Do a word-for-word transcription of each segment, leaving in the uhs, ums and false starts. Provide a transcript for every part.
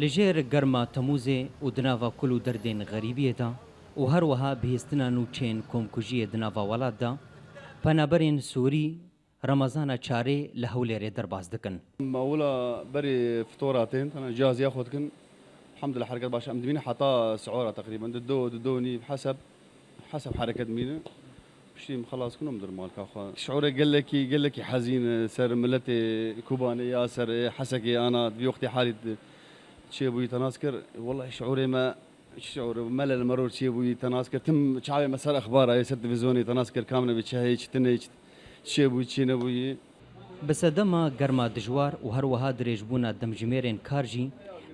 Li jêr germa Temûzê û di nava kul û derdên xerîbiyê de û her wiha bihîstina nûçeyên komkujiyê di nava welat de, penaberên Sûrî Remezana çarê li Hewlêrê derbas dikin. Mewla berê fitora tên, tena cihaziya xwe dikin. Elhamdulillah, hereket baş. Em dimînin heta siora teqrîben. Di do, di do nîv, heseb, heseb hereket mîne. Piştî em xelas kinom dir malka xwe. Şiûrê gelekî, gelekî hezîn, e, ser miletê Kobanê ya ser, e, Hesekê ana, di vî wextê halî di çêbûyî te nas kir. Wellahî şiûrê me, şiûrê me li meror çêbûyî te nas kir. Tim çavê me ser exbara ye, ser televîzyonê te nas kir. Kam nebê çi heye, çi tune, çi çêbûyî, çi nebûyî. Bi sedema germa dijwar û her wiha dirêjbûna demjimêrên kar jî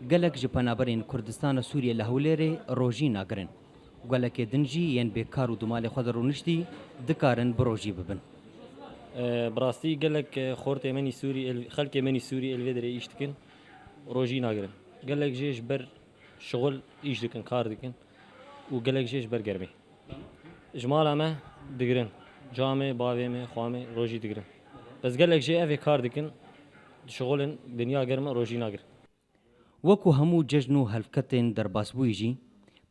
gelek ji penaberên Kurdistana Sûriyê li Hewlêrê rojî nagirin. Gelekê din jî yên bêkar û di malê xwe de rûniştî dikarin bi rojî bibin. E, bi rastî gelek, e, xortê menî Sûrî, el-, xelkê menî Sûrî el vê derê îş dikin, rojî nagirin. Gelek jê ji ber şixul îş dikin, kar dikin û gelek jê ji ber germê. Ji mala me digirin. Camê, bavê me, xwa me rojî digirin. Bes gelek jê evê kar dikin, dişixulin, dinya germ e, rojî nagirin. Wekû hemû cejn û helvketên derbasbûyî jî,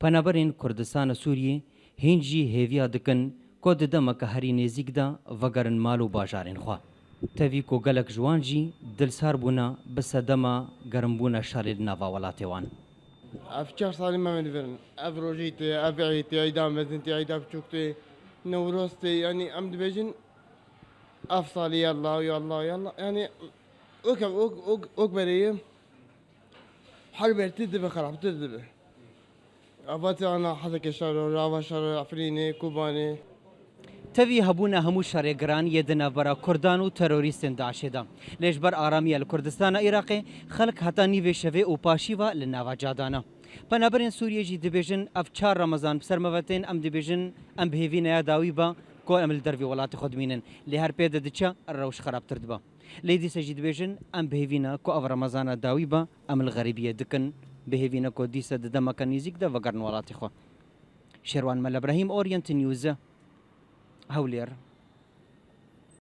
penaberên Kurdistana Sûriyê hîn jî hêviya dikin ku di demeke herî nêzîk de vegerin mal û bajarên xwe. Tevî ku gelek ji wan jî dilsar bûne bi sedema germbûna şalê li nava welatê wan. Ev çar salî me, me divirin. Ev rojî tê, ev ê tê, eyda mezin tê, eyda biçûk tê, Newroz tê. Yanî em dibêjin, ev salî yallah, yallah, yallah. Yanî wek ev, wek, wek, wek berê ye. Hal bertî dibe, xerabtir dibe. Avatê ana Hesekê şer, Rojava şer, Efrînê, Kobanê. Tevî hebûna hemû şerê giran yê di navbera Kurdan û terorîstên DAIŞê de. Lê ji ber aramiya li Kurdistana Iraqê, xelk heta nîvê şevê û paşî ve li nava cadana. Penaberên Sûriyê jî dibêjin, ev çar Remezan bi ser me ve tên, em dibêjin, em bi hêvî neya dawî be ku em li dervê welatê xwe dimînin. Lê her pê de diçe, rewş xerabtir dibe. Lê dîsa jî dibêjin, em bi hêvî ne ku ev Remezana dawî be, em li xerîbiyê dikin, bi hêvî ne ku dîsa di demeke nêzîk de vegerin welatê xwe. Şêrwan Mele Brahîm, Orient News, Hewlêr.